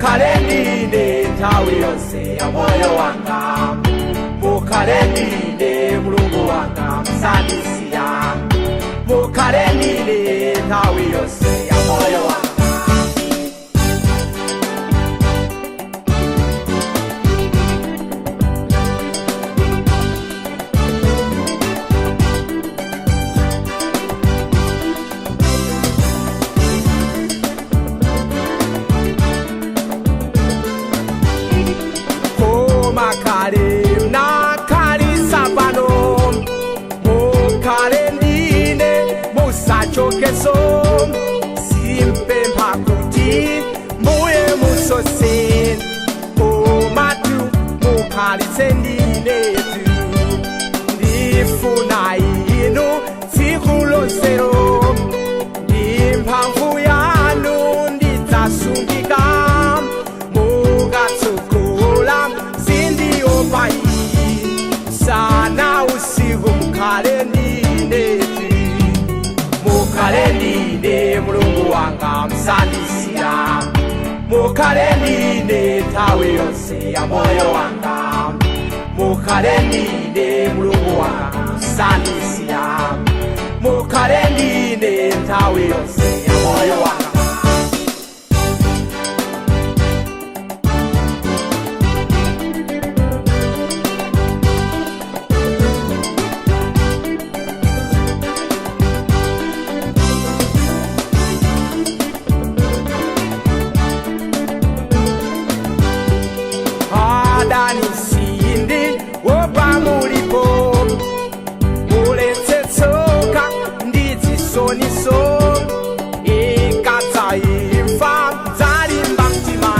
Mukhale ndine nthawi yonse ya moyo wanga. Mukhale ndine Mulungu wanga, musandisiya. Mukhale ndine nthawi yonse ya moyo wanga. Chokeso simpempha kuti mbuye musose komatu mukhalitse ndinetu. Ndifuna inu tsiku lonselo, ndi mphamvu yanu ndidzasungika. Mukatsogola sindiopa sana usiku, mukhale ndinetu. Mukhale ndine Mulungu wanga, musandisiya. Mukhale ndine nthawi yonse ya moyo wanga. Mukhale ndine Mulungu wanga, musandisiya. Mukhale ndine nthawi yonse ya moyo wanga. Sindi wopa mulipo, muletsetsoka nditsisoniso. Ikatsa imfa dzalimba mtima,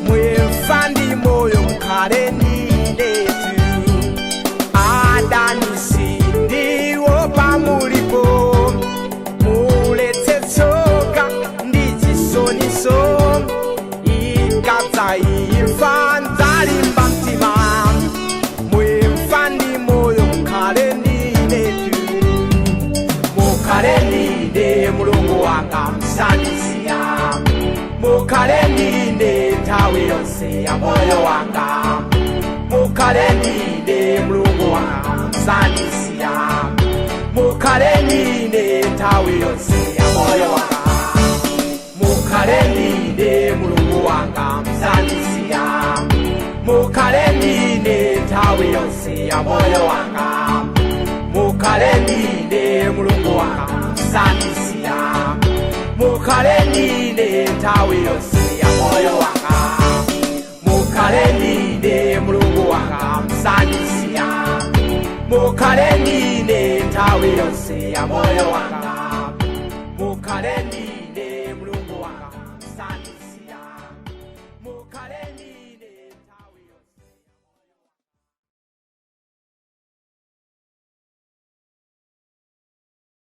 mwimfa ndi moyo mukhale ndinetu. Adani sindi wopa mulipo, muletsetsoka nditsisoniso. Ikatsa imfa dzalimba mtima, mwimfa ndi moyo mukhale ndinetu. Mukhale ndine Mulungu wanga, musandisiya. Mukhale ndine nthawi yonse ya moyo wanga. Mukhale ndine Mulungu wanga, musandisiya. Mukhale ndine nthawi yonse ya moyo wanga. Mukhale ndine Mulungu wanga, musandisiya. Mukhale ndine nthawi yonse ya moyo wanga. Mukhale ndine Mulungu wanga, musandisiya. Mukhale ndine nthawi yonse ya moyo wanga. Mukhale ndine Mulungu wanga, musandisiya. Mukhale ndine nthawi yonse ya moyo wanga. Mukhale ndine.